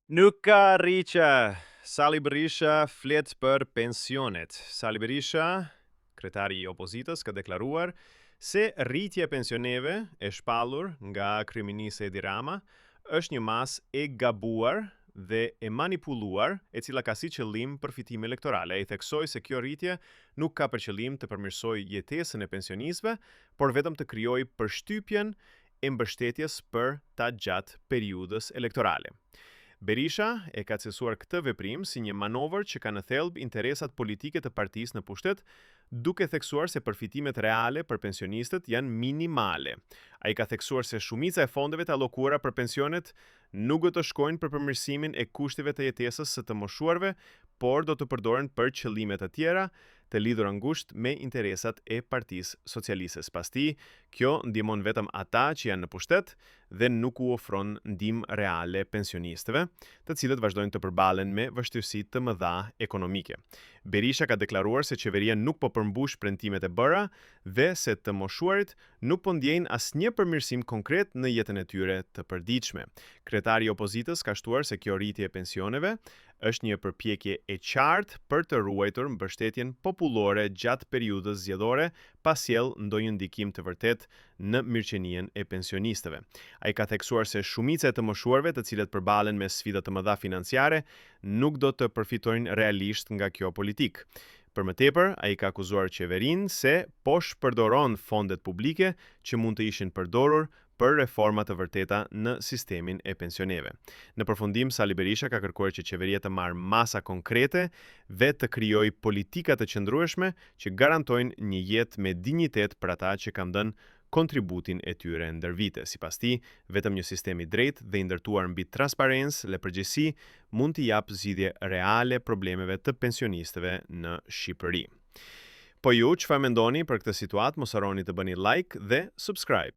Nuk ka rritje, Sali Berisha flet për pensionet. Sali Berisha, kryetari i opozitës, ka deklaruar se rritja e pensioneve e shpallur nga kryeministri Edi Rama është një masë e gabuar dhe e manipuluar, e cila ka si qëllim përfitime elektorale. Ai theksoi se kjo rritje nuk ka për qëllim të përmirësojë jetesën e pensionistëve, por vetëm të krijojë përshtypjen e mbështetjes për ta gjatë periudhës elektorale. Berisha e ka cilësuar këtë veprim si një manovër që ka në thelb interesat politike të partisë në pushtet, duke theksuar se përfitimet reale për pensionistët janë minimale. Ai ka theksuar se shumica e fondeve të alokuara për pensionet nuk do të shkojnë për përmirësimin e kushteve të jetesës së të moshuarve, por do të përdoren për qëllime të tjera, të lidhura ngushtë me interesat e Partisë Socialiste. Sipas tij, kjo ndihmon vetëm ata që janë në pushtet dhe nuk u ofron ndihmë reale pensionistëve, të cilët vazhdojnë të përballen me vështirësi të mëdha ekonomike. Berisha ka deklaruar se qeveria nuk po përmbush premtimet e bëra dhe se të moshuarit nuk po ndjejnë asnjë përmirësim konkret në jetën e tyre të përditshme. Kryetari i opozitës ka shtuar se kjo rritje e pensioneve është një përpjekje e qartë për të ruajtur mbështetjen popullore gjatë periudhës zgjedhore pa sjellë ndonjë ndikim të vërtetë në mirëqenien e pensionistëve. Ai ka theksuar se shumica e të moshuarve të cilët përballen me sfida të mëdha financiare nuk do të përfitojnë realisht nga kjo politikë. Për më tepër, ai ka akuzuar qeverinë se po shpërdoron fondet publike që mund të ishin përdorur për reforma të vërteta në sistemin e pensioneve. Në përfundim, Sali Berisha ka kërkuar që qeveria të marrë masa konkrete dhe të krijojë politika të qëndrueshme që garantojnë një jetë me dinjitet për ata që kanë dhënë kontributin e tyre ndër vite. Sipas tij, vetëm një sistem i drejtë dhe i ndërtuar mbi transparencë dhe përgjegjësi mund t'i japë zgjidhje reale problemeve të pensionistëve në Shqipëri. Po ju, çfarë mendoni për këtë situatë? Mos harroni të bëni like dhe subscribe.